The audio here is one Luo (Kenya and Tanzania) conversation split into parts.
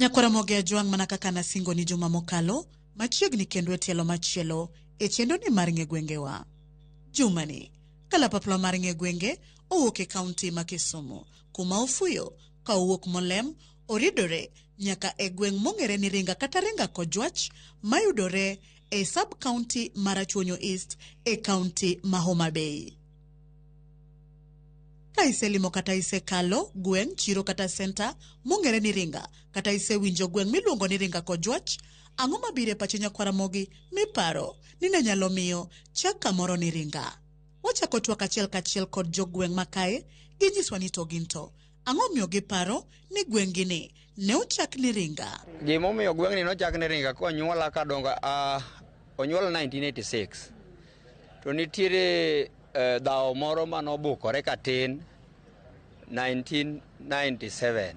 Nyakwara Moge Ajwang' mana kaka nasingo ni juma mokalo, machiegni kendo e tielo machielo e chenro ni mar ng'e gwengewa. Jumani, kalapapla mar ng'e gwenge owuok e kaunti ma Kisumu, kuma ofuyo ka owuok Molem oridore nyaka e gweng' mong'ere ni Ringa kata Ringa Kojwach mayudore e sub county mar Rachuonyo East e kaunti ma Homa Bay. Ka iselimo kata isekalo gweng', chiro kata senta mong'ere ni Ringa kata isewinjo gweng' miluongo ni Ringa Kojwach, ang'o mabiro e pachi nyakwara Ramogi miparo ni ne nyalo miyo chak kamoro ni Ringa? Wachako twak achiel kachiel kod jogweng' ma kae ginyiswa ni to gin to ang'o miyo giparo ni gweng' ni ne ochak ni Ringa? Gimomiyo gweng'ni nochak ni Ringa konyuola kadongo onyuola 1986 to nitiere dhawo moro manobukore katin 1997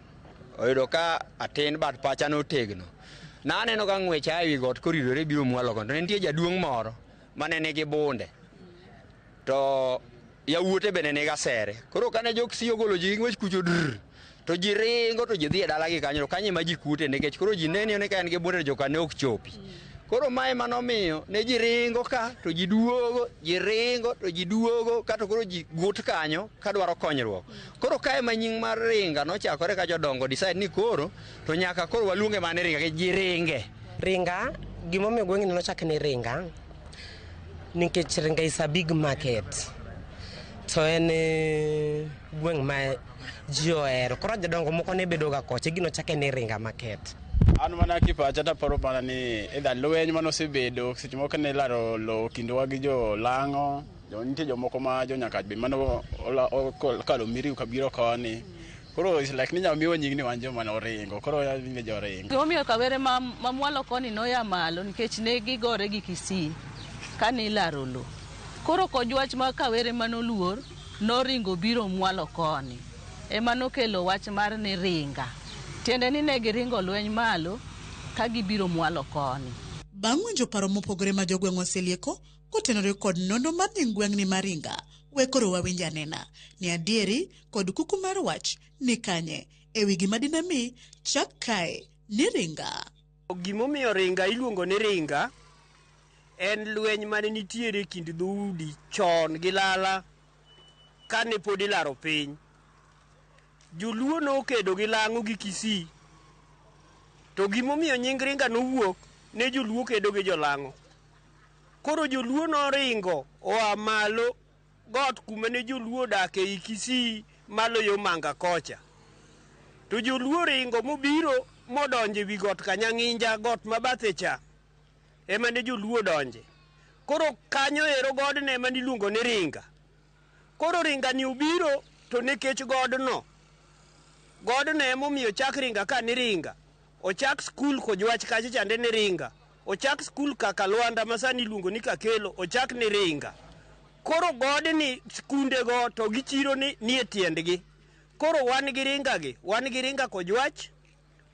oyudo ka atin but pacha notegno. Naneno ka ng'wech a ewi got koridore biro mwalo kono to ne nitie jaduong' moro mane nigi bunde to yawuote bende nigi asere. Koro kane jo Kisii ogolo ji gi ng'wech kucho drr, to ji ringo to ji dhi e dalagi kanyo to kanyo ema ji kute nikech koro ji neno ni ka en gi bunde to joka ne ok chopi. Koro mae ema nomiyo ne ji ringo ka to ji duogo, ji ringo to ji duogo kato koro ji gut kanyo kadwaro konyruok. Koro kae ma nying mar Ringa nochakore ka jodongo decide ni koro to nyaka koro waluonge mana ni Ringa nikech ji ringe. Ringa, gimomiyo gweng'ni nochak ni Ringa, nikech Ringa is a big market. To en gweng' ma ji ohero. Koro jodongo moko ne bedo ga kocha, gino chake ni Ringa market. An mana kipacha taparo mana ni either lweny manosebedo seche moko ne ilaro lowo kindwa gi jolang'o jo nitie jomoko ma jonyakach be mano okalo Miriu kabiro koni. Koro it's like ninyalo miwa nying ni wan joma noringo koro ni joringo. Gimomiyo Kawere ma mwalo koni noya malo nikech ne gigore gi Kisii kane ilaro lo. Koro Kojwach ma Kawere manoluor noringo biro mwalo koni. Ema nokelo wach mar ni Ringa. Tiende ni ne giringo lweny malo ka gibiro mwalo koni. Bang' winjo paro mopogore ma jogweng' oselieko kotenore kod nonro mar nying gweng'ni mar Ringa, we koro wawinj anena ni adieri kod kuku mar wach ni kanye ewi gima dine mi chak kae ni Ringa. Gimomiyo Ringa iluongo ni Ringa en lweny mane nitiere e kind dhoudi chon gi lala kane pod ilaro piny. Joluo nokedo gi Lang'o gi Kisii. To gimomiyo nying Ringa nowuok ne Joluo kedo gi Jolang'o. Koro Joluo noringo oa malo got kuma ne Joluo odak ei Kisii malo yo Manga kocha. To Joluo ringo mobiro modonjo ewi got Kanyang'inja, got ma bathe cha ema ne Joluo odonje. Koro kanyo ero godno ema niluongo ni Ringa. Koro Ringa ni obiro to nikech godno. Godno emomiyo ochak Ringa ka ni Ringa. Ochak skul Kojwach kacha chande ni Ringa. Ochak skul kaka Lwanda ma sani iluongo ni Kakelo ochak ni Ringa. Koro godni skundego to gi chiro ni nie tiendgi. Koro wan gi Ringa gi, wan gi Ringa Kojwach,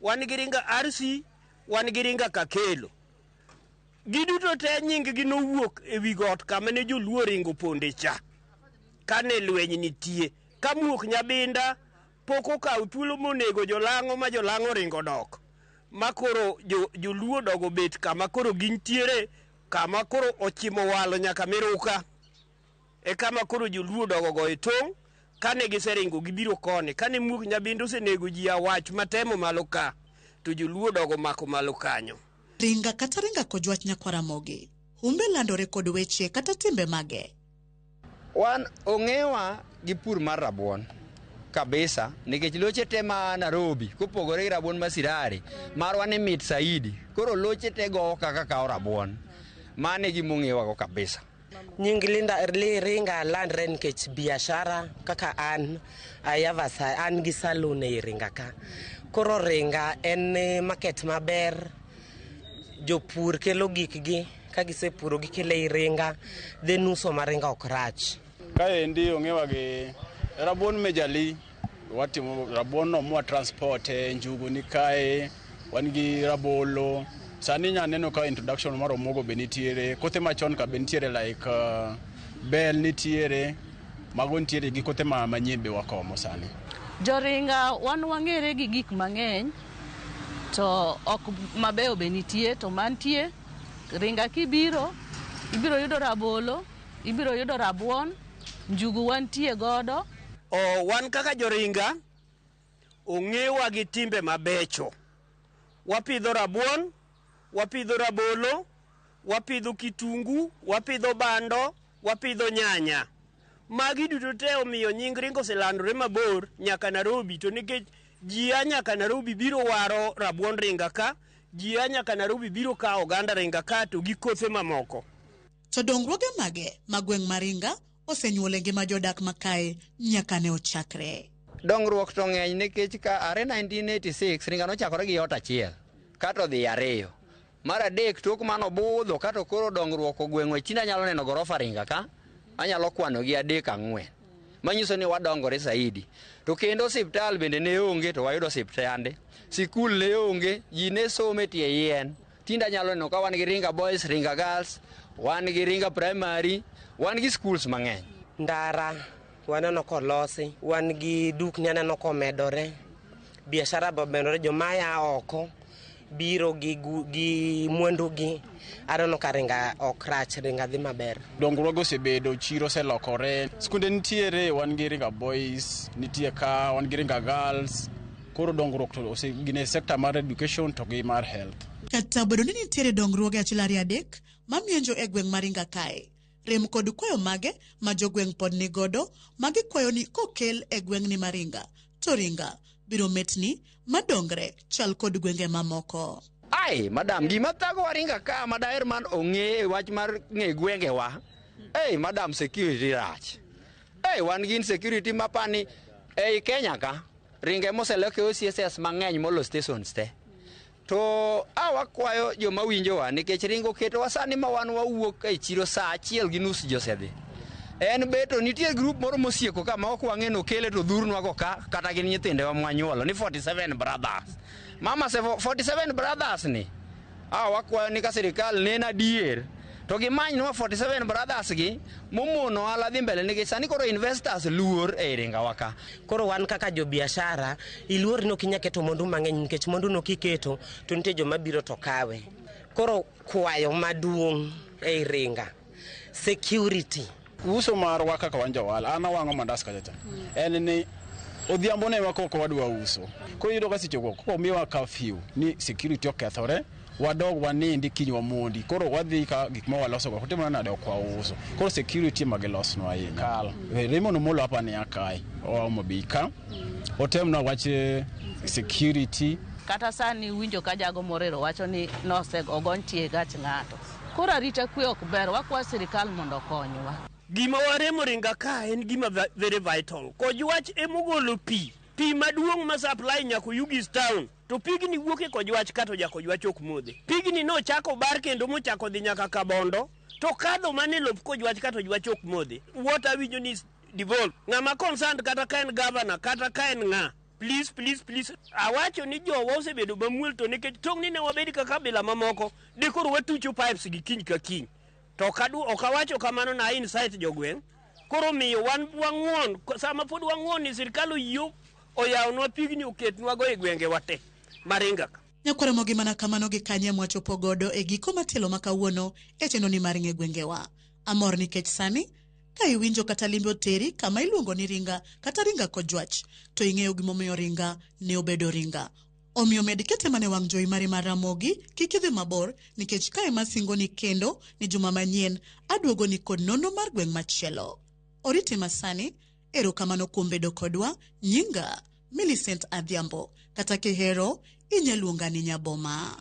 wan gi Ringa RC, wan gi Ringa Kakelo. Giduto te nying gi nowuok ewi got kama ne Joluo oringo ponde cha. Kane lweny nitie. Ka muok Nyabinda pok okawo thuolo monego jolang'o ma jolang'o oringo dok. Ma koro Joluo odogo bet kama koro gintiere, kama koro ochimo walo nyaka Miruka. E kama koro Joluo odogo goyo tong' kane giseringo gibiro koni. Kane muok Nyabinda osenego ji awach matemo malo ka, to Joluo odogo mako malo kanyo. Ringa kata Ringa Kojwach nyakwara Ramogi, humbe landore kod weche kata timbe mage. Wan ong'ewa gi pur mar rabuon kabisa nikech loche te ma Nairobi kopogore gi rabuon ma Sirari marwa ni mit saidi koro loche te gowo kaka kawo rabuon mano e gima ong'ewago kabisa. Nying Linda, li, Ringa landre nikech biashara kaka an I have a, an gi saloon ei Ringa ka. Koro Ringa en market maber, jopur kelo gikgi, ka gisepuro gikelo ei Ringa, then uso mar Ringa ok rach. Kaendi ong'ewa gi rabuon mejali watimo rabuon no mwa transport e njugu ni kae wan gi rabolo sani inya neno ka introduction mar omuogo be nitiere kothe machon ka be nitiere like bel nitiere mago nitiere gi kothe ma manyien be wakomo sani. Joringa wan wang'ere gi gik mang'eny. To ok mabeyo be nitie, to mantie Ringa kibiro, ibiro yudo rabolo, ibiro yudo rabuon, njugu wantie godo. O, wan kaka joringa ong'ewa gi timbe mabecho. Wapidho rabuon, wapidho rabolo, wapidho kitungu, wapidho bando, wapidho nyanya. Magi duto te omiyo nying Ringa oselandore mabor nyaka Nairobi to nikech ji a nyaka Nairobi biro waro rabuon Ringa ka, ji a nyaka Nairobi biro kawo oganda Ringa ka to gi kothe mamoko. To dongruoge mage ma gweng' ma Ringa osenyuolo e ngima jodak ma kae nyaka ne ochakre? Dongruok to ng'eny nikech ka are 1986 Ringa nochakore gi ot achiel kato odhi ariyo. Mar adek tok mano budho kato koro dongruok ogweng'wa tinde anyalo neno gorofa Ringa ka anyalo kwano gi adek ang'wen. Manyiso ni wadongore saidi. To kendo osiptal bende ne onge to wayudo osiptande. Sikul ne onge, ji ne somo e tie yien. Tinde anyalo neno ka wan gi Ringa Boys, Ringa Girls, wan gi Ringa Primary, wan gi schools mang'eny. Ndara waneno kolosi, wan gi dukni aneno komedore, biashara be omedore, joma ya oko biro gi, gi mwandugi. Aneno ka Ringa ok rach, Ringa dhi maber. Dongruoge osebedo, chiro oselokore. Skunde nitiere, wan gi Ringa Boys, nitie ka, wan gi Ringa Girls. Koro dongruok to ose, gine sector mar education to gi mar health. Kata obedo ni nitiere dongruoge achiel ariyo adek mamienjo e gweng' ma Ringa kae, rem kod kwayo mage ma jogweng' pod ni godo ma gikwayo ni kokel e gweng'ni ma Ringa, to Ringa biro metni madongre chal kod gwenge mamoko. Ai, madam, gima thagowa Ringa ka ma daher man ong'e e wach mar ng'e gwengewa. Ei, madam, security rach. Ei, wan gi insecurity mapani ei Kenya ka, Ringa emoseloke OCSS mang'eny molo stations te. To a wakwayo joma winjowa nikech Ringa oketowa sani ma wan wawuok e chiro saa achiel gi nus ji osedhi. En be to nitie group moro mosieko ka ma ok wang'e ni okele to dhurnwago ka kata gin nyithindewa mwanyuolo ni 47 brothers. Mama se 47 brothers ni a wakwayo ni ka sirikal neno adier to gimanynwa 47 brothers gi momono ohala dhi mbele nikech sani koro investors luor ei Ringawa ka. Koro wan kaka jobiashara, iluor ni ok inyal keto mwandu mang'eny nikech mwandu no kiketo to nitie joma biro to kawe. Koro kwayo maduong' ei Ringa, security. Uso marwa kaka wan johala, an awang'o mandas kacha cha. En ni odhiambo ne ema koko wadwa uso. Koro iyudo ka seche go komiwa curfew ni security okethore, wadog wanindi kiny wamondi. Koro wadhi ka gik ma waloso go timore nade ok wauso. Koro security ema gilosnwa ahinya. Kal. Raymond Omolo hapa ni akae, oa Homa Bay ka. Otemnwa wach security. Kata sani winjo ka jago morero wacho ni nose ogony tie gach ng'ato. Koro arita kwe ok ber, wakwa sirikal mondo okonywa. Gima waremo Ringa ka en gima very vital. Kojwach emogolo pi. Pi maduong' ma supply nyaka Oyugis town. To pigni wuok e Kojwach ka to jakojwach ok modhe. Pigni nochako bar kendo mochako dhi nyaka Kabondo. To kadho mane lop Kojwach ka to jwach ok modhe. Water winjo ni devolve. Ng'ama concerned kata ka en governor kata ka en ng'a. Please, please, please. Awacho ni jowa osebedo mamuol to nikech tong' ni ne wabed ka kabila mamoko, de koro watucho pipes gi kiny ka kiny. To ok awacho kamano na incite jogweng'. Koro miyo wan wang'uon, sama pod wang'uon ni sirikal oyie oyawnwa pigni oketnwa go e gwengewa te. Maringa ka. Nyakwar Ramogi mana kamano gi kanye mwachopo godo e giko matelo ma kawuono e chenro ni mar ng'e gwengewa. Amor nikech sani ka iwinjo kata limbe oteri kama iluongo ni Ringa kata Ringa Kojwach to ing'eyo gimomiyo Ringa ne obedo Ringa. Omiyo med kete mane wang' jowi mari mar Ramogi kik idhi mabor nikech kae masingo ni kendo ni juma manyien aduogo ni kod nonro mar gweng' machielo. Oriti masani, erokamano kuom bedo kodwa, nyinga Millicent Adhiambo, kata kihero inya luonga ni Nyaboma.